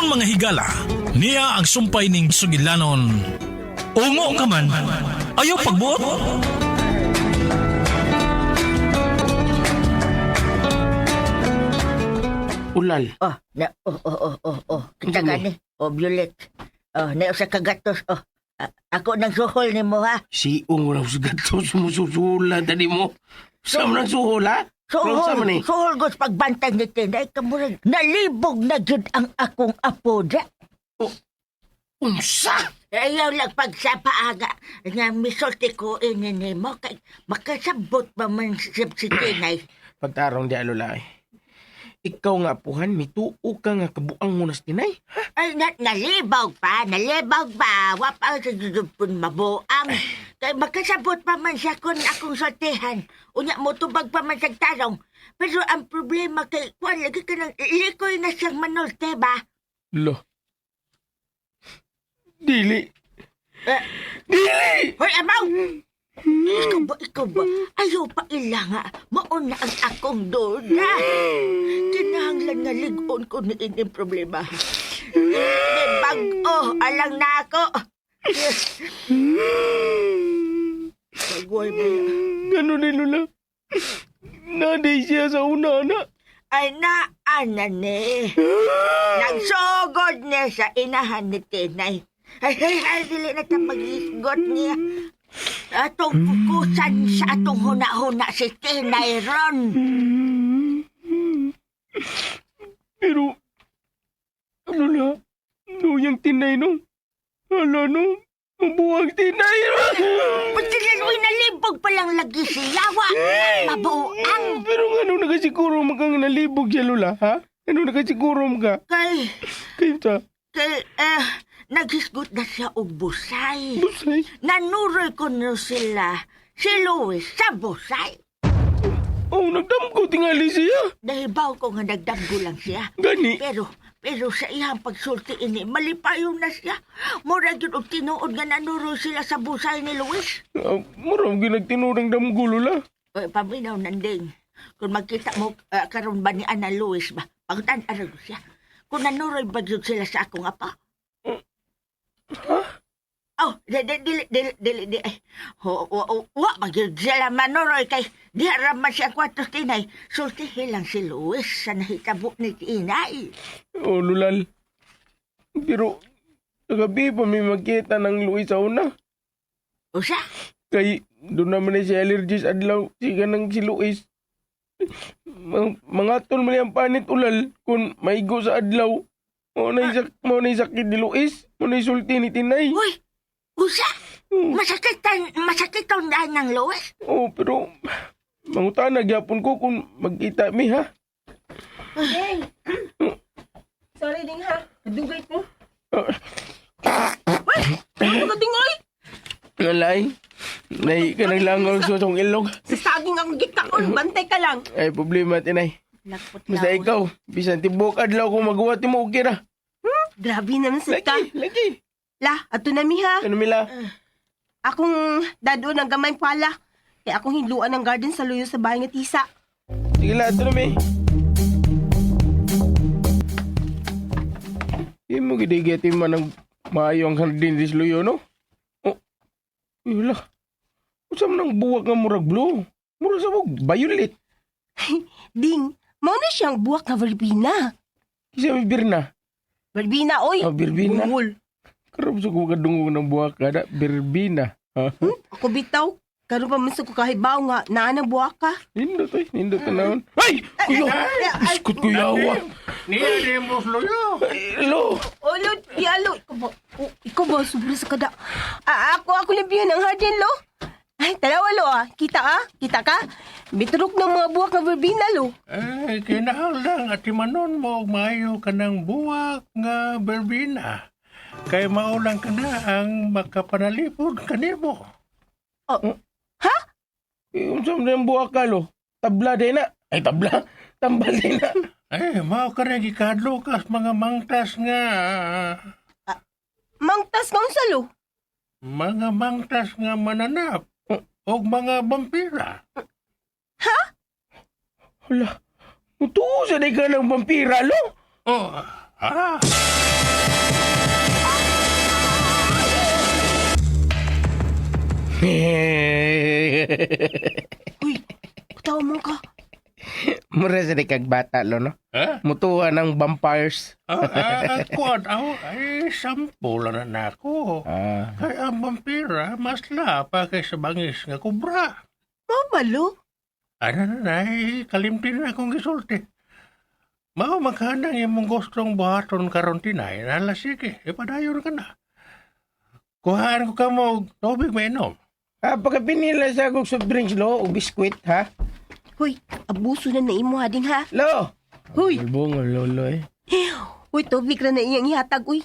Karon mga higala, niya ang sumpay ning sugilanon. Ungo ka man, ayaw pagbuot. Ulal. Oh, na, oh. Kita Unsa ka ni? ni. Oh, Violet. Oh, na sa kagatos. Oh, ako nang suhol ni mo, ha? Si ung raw sa gato sumususula tani mo. Sa man ang suhol ha? Pero sa Suhol, man eh? suhol gos pagbantay ni Tinay. Kamurag, nalibog na jud ang akong apo, da. Unsa? Ayaw lang pagsapaaga nga misulti ko ini ni mo kay makasabot pa man si Tinay. Pagtarong di alula eh. Ikaw nga puhan, mituo ka nga kabuang mo nas tinay. Ay, na, nalibog pa, nalibog pa. Wa pa sa judupon mabuang. Kay makasabot pa man siya kung akong sultihan. Unya mo tubag pa man sa tarong. Pero ang problema kay kuan lagi ka nang likoy na siyang manulte ba? Lo. Dili. Eh, Dili! hoy, amaw! Ikaw ba, ikaw ba? Ayaw pa ila nga. Mauna ang akong duda. Kinahanglan nga ligon ko ni ining problema. Di bag-o, alang na ako. Pagway ba yan? Ano ni Lola? Naday siya sa una na. Ay naana ni. Nagsugod niya sa inahan ni Tinay. Ay, ay, ay, dili na ta mag-isgot niya. Atong pukusan sa atong huna-huna si Tinay ron. Pero, ano na? Nuyang tinay no? Ano no? Mabuwag tinay no? Pagkilaloy nalibog pa lang lagi si Yawa. Mabuang. Pero ano nakasiguro makang nalibog siya, Lola, ha? Ano nakasiguro ka? Kay, Kayo sa kay, eh, naghisgot na siya og busay. busay. Nanuroy ko na sila, si Luis sa busay. Oh, nagdamko tingali siya. Nahibaw ko nga nagdamgo lang siya. Gani. Pero, pero sa iyang pagsulti ini, malipayon na siya. Mura gyud og tinuod nga nanuroy sila sa busay ni Luis. Murang ginagtinurang damgo, Lola. Oy, paminaw nanding. Kung magkita mo karon ba ni Ana Luis ba, pagtan arag siya. Kung nanuroy ba gyud sila sa akong apa? Ha? Oh, di, di, dili, dili, dili, di. Ay, ho, wa, wa, wa, ba gyud sila manuroy kay di ra man siya kwartos tinay. Sultihi lang si Luis sa nahitabo ni Tinay. Oh, Lulal. Pero, kagabi pa may magkita ng Luis sa una. Usa? Kay, doon naman na si allergies adlaw, siya ng si Luis. Mga tol man ang panit ulal kung maigo sa adlaw. Mo na mo na sakit ni Luis, mo na sulti ni Tinay. Uy, usa? Oh, Masakitan, masakitan dahil ng Luis? oh, pero mangutana gyapon ko kung magkita mi ha. Hey! Sorry ding ha. Kadugay ko. Ah, Ano ka ding oy? Nalay. Nay kanang langaw sa tong ilog. Sa saging akong gikaon, bantay ka lang. Ay problema Tinay. Lakpot Basta lawas. ikaw, bisan tibok adlaw kung magawa ti mo okay ra. Grabe naman sa ka. Lagi, lagi. La, ato na mi ha. Ano mila? Akong dado ng gamay pala. Kaya akong hinluan ng garden sa luyo sa bahay nga tisa. Sige la, ato na mi. Di mo gidigiti man ang maayo ang hardin dis luyo, no? Oh, wala. Unsa man ang buwak nga murag blue? Murag sa bug, violet. Ding, mao na siyang buwak nga verbena. Kisa may birna. Verbena, oy. Oh, birbina. Bungol. Karoon sa kong kadungog ng buwak kada, birbina. Ha? Ako bitaw. Karon pa man sa ko kahibaw nga naa ng buwak ka. Nindot ay, nindot na naon. Ay! Kuya! Iskot kuya! Niya ni mo luyo. Ay, lo! Oh, lo, yalo. Ikaw ba? Oh, ikaw ba? Sobra sa kada. Ah, ako, ako limpihan ang hardin, lo. Ay, talawa, lo, ah. Kita, ah. Kita ka? Bitrok ng mga buwak nga verbena, lo. Ay, kinahanglan at timanon mo og maayo kanang buwak nga berbina. Kay maulang ka na ang makapanalipod kanimo. Oh. Ha? Eh, unsa man ang buwak ka, lo? Tabla din na. Ay, tabla. Tambal din na. Ay, mao ka na gikadlo kas mga mangtas nga Mangtas nga unsa, lo? mga mangtas nga mananap og mga vampira. Hala, mutuo sa di ka ng vampira, lo? Oh, ah. Uy, katawa mo ka. Mura sa kag bata, lo, no? Ha? Mutuwa ng vampires. Kuan, aw, ay, sampo lang na nako. Ah. Kay ang vampira, mas lapa kay sa bangis nga kubra. Mao ba, lo? Ano na, nay, kalimti na akong gisulti. Mao maghanang imong gustong buhaton karon tinay, nala sige, ipadayon ka na. Kuhaan ko kamo og tubig mainom. Ah, pagkapinila sa akong soft drinks, lo, o biskwit, ha? Huy, abuso na na imo ha, ding ha. Lo! Huy. Bulbong, lolo, eh. Uy, tubig ra na iyang ihatag, uy.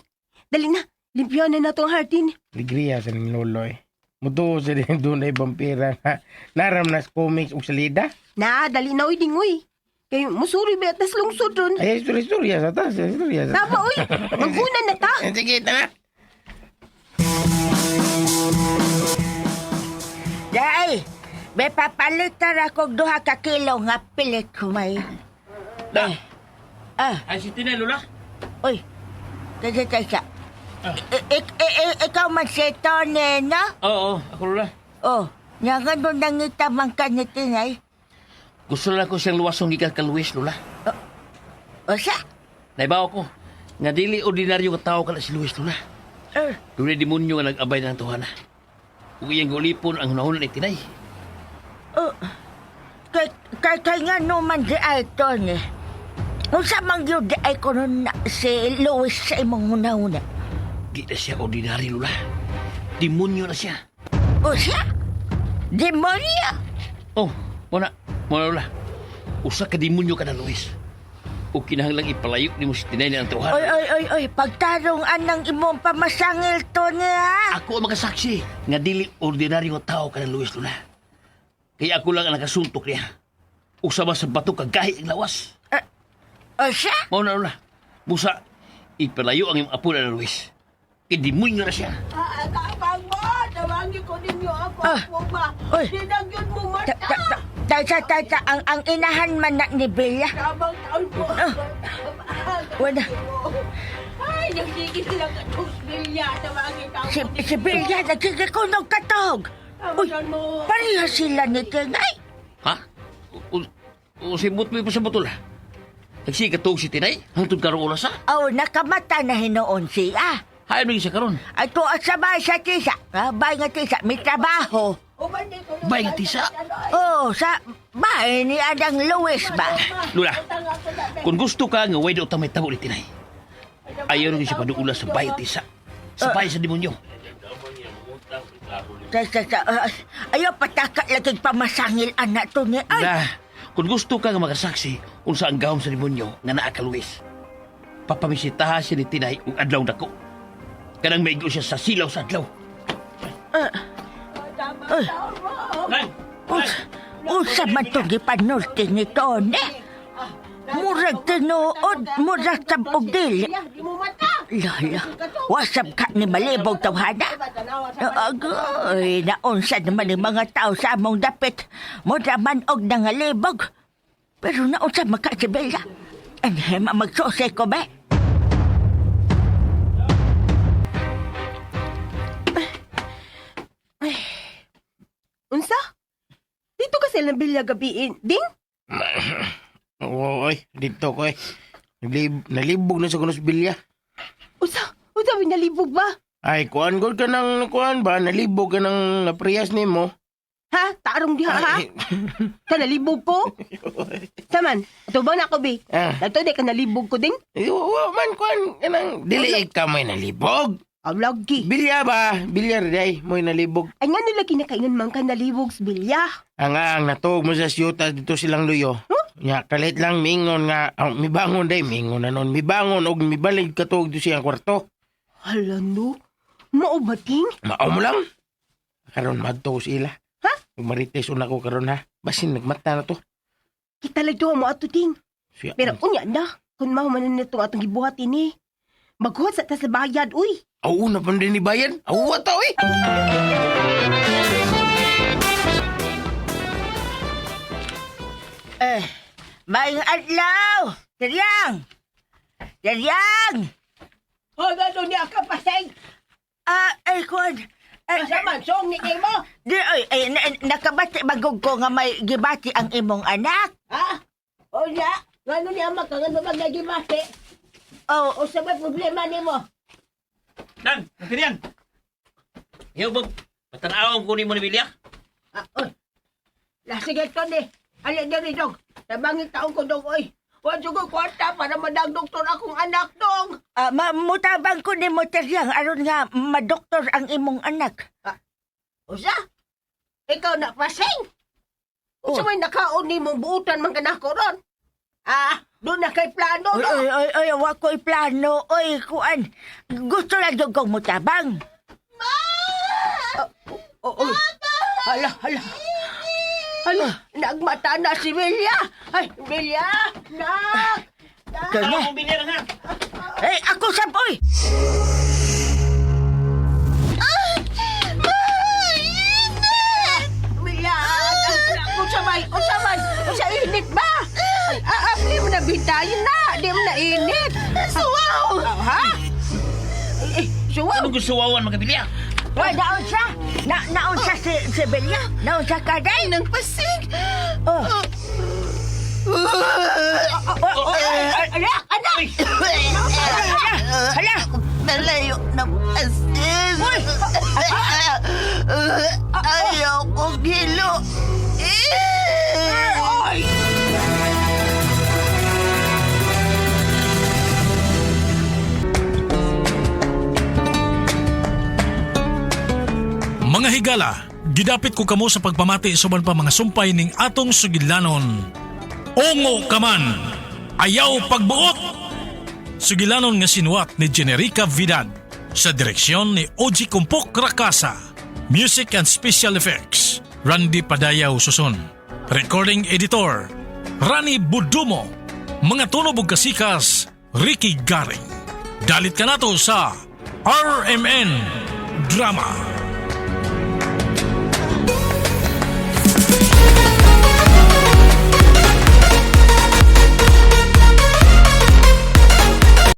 Dali na, limpyo na nato ang hardin. Ligriya sa ning lolo, eh. Mutuo sa rin doon ay vampira nga. Naram na sa comics o salida. Na, dali na, uy, ding, uy. Kay musuri ba tas lungsod ron. Ay, istorya sa tas, istorya sa Tama, uy. Maguna na ta. Eh, sige, tara. Day, may papalitan akong 2 ka kilo nga pilit kumay. Da. Ah, Ay, si Tinay, Lola. uy. Teka, teka. Ikaw man si Tony, no? Oo, ako, Lola. Oh, nga ganun nangita man ka ni Tinay. Gusto lang ko siyang luwasong gikan ka Luis, Lola. O siya? Naibaw ko. Nga dili ordinaryo nga tao ka na si Luis, Lola. Eh, Dunay demonyo nga nag-abay ng tuhana. Ug iyang gulipon ang hunahuna ni Tinay. oh. Kay nga no man di ay, Tony. Unsa man gyud di ay kuno na si Luis sa imong hunahuna? Di na siya ordinaryo, Lola. Demonyo na siya. O siya? Demonyo? Oh, muna. Muna, Lola. Usa ka demonyo ka na, Luis. Ug kinahanglang ipalayo nimo si Tinay ng tuhana. Oy, oy, oy, oy, pagtarong anang imong pamasangil, Tony, ha? Ako ang makasaksi nga dili ordinaryo nga tao ka na Luis, Lola. Kaya ako lang ang nakasuntok niya. Usaba sa bato kagahi ang lawas. O siya? Mao na, Lola. Busa, ipalayo ang iyong apo na Luis. Kay demonyo na siya. Ah, tabang mo. Tabangin ko ninyo ako. Ah. Ako ba? Uy. Dinagyon mo Ta, ta, ta, ta, ta, ta, ang inahan man na ni Bella. Tabang taon po. Ah. Wala. Ay, nagsigil sila ka bilya. Tabangin taon Si Bella nagkikikunog katog. Uy, pareha sila ni Tinay. Ha? O sibot mo pa sa bato, la. Nagsigatog si Tinay hangtod karong oras, ha? Oh, nakamata na hinoon siya. Hain mo siya karon. Ay, tuwa sa bahay sa tisa. Ah, bahay nga tisa, may trabaho. Bay nga tisa. Oh, sa bahay ni Adang Luis ba? Lula, kung gusto ka nga way daw ta may tabo ni Tinay. Ayaw na siya paduula sa bay tisa. Sa bay sa demonyo. Sa, ayaw pataka laging pamasangil anak to ni ay. Na, kung gusto ka nga makasaksi unsa ang gahom sa demonyo nga naa ka Luis. Papamisitaha siya ni Tinay ug adlaw dako. Kanang maigo siya sa silaw sa adlaw. Nay! Unsa man to gipanulti ni Tony? Murag tinuod, murag sab og dili. Lala, wasap ka ni malibog tawhana. Agoy, naunsa naman ang mga tao sa among dapit. Mura man og nangalibog. Pero naunsa maka si Bella. Ang hema magsusay ko ba? Unsa? Dito ka sila bilya gabiin. Ding? Oo, oy, dito ko eh. Nalibog na sa kunos bilya. Unsa? Unsa may nalibog ba? Ay, kuan gud ka ng kuan ba? Nalibog ka ng napriyas nimo. Ha? Tarong diha ha? Ay, Ka nalibog ko? Saman, ato ba na ako bi? ah, Ato di ka nalibog ko ding? eh, wa man kuan kanang dili ka may nalibog. Aw lagi. Bilya ba? Bilya day mo'y nalibog. Ay nga nila kinakaingan man ka nalibog sa bilya. Ang natuog mo sa siyuta dito silang luyo. Nya kalit lang mingon nga ang mibangon day mingon na nun mibangon og mibalig katuog do siyang kwarto. Hala no. Mao ba ding? Mao mo lang. Karon madto ko sila. Ha? Marites una ko karon ha. Basin nagmata na to. Kita lang duha mo ato ding. Siya. Pero unya na, kung mahuman na itong atong gibuhat ini. Maghuhat sa tas bayad, uy. Oo, na pa din ni Bayan. Oo, ta oy. Eh, maing adlaw! Tiryang! Tiryang! Hoy, gano'n niya ka pasay. Ah, ay, kuan. Asa man, song ni kay mo? Di, oy, ay, nakabati magog ko nga may gibati ang imong anak. Ha? O ya, ngano niya makagan mo magagimate? Oh, O sa may problema nimo? Nang, nagpirian. Iyaw ba, patanawang ko ni mo ni Bilya? Ah, oy. Lasige to ni. Ali diri dog. Tabangi taong ko dog oy. Wa jud ko kwarta para madag doktor akong anak dong. Mutabang ko ni mo Teryang aron nga madoktor ang imong anak. Usa? Ikaw na pasing. Unsa may nakaon nimong buutan man kanako ron? Ah, doon na kay plano Oy, no. oy, oy, oy, wa ko'y plano. Oy, kuan. Gusto lang jud kong mutabang. Oh, oy. Hala, hala. Hala, nagmata na si Vilya. Ay, Vilya, nak. Kaya, Ano Bilya lang ha? eh, ako sab, oy. Vilya, unsa may, unsa may, unsa init ba? Ay, ah, di mo na bintayin na, di mo na init. Suwaw! Ha? Eh, suwaw? Ano gusto wawan mga Bilya? Oy, naon siya? Naon siya si Belia? Naon siya ka, day? Nang pasig. Oh. Oh, oh, ay, anak, anak! Hala, hala. Malayo ng asin. Ayaw kong hilo. Ay! Mga higala, gidapit ko kamo sa pagpamati sa uban pa mga sumpay ning atong sugilanon. Ungo ka man, ayaw pagbuot! Sugilanon nga sinuwat ni Generica Vidad sa direksyon ni Oji Kumpok Rakasa. Music and Special Effects, Randy Padayaw Susun. Recording Editor, Rani Budumo. Mga tunog ug kasikas, Ricky Garing. Dalit ka nato sa RMN Drama.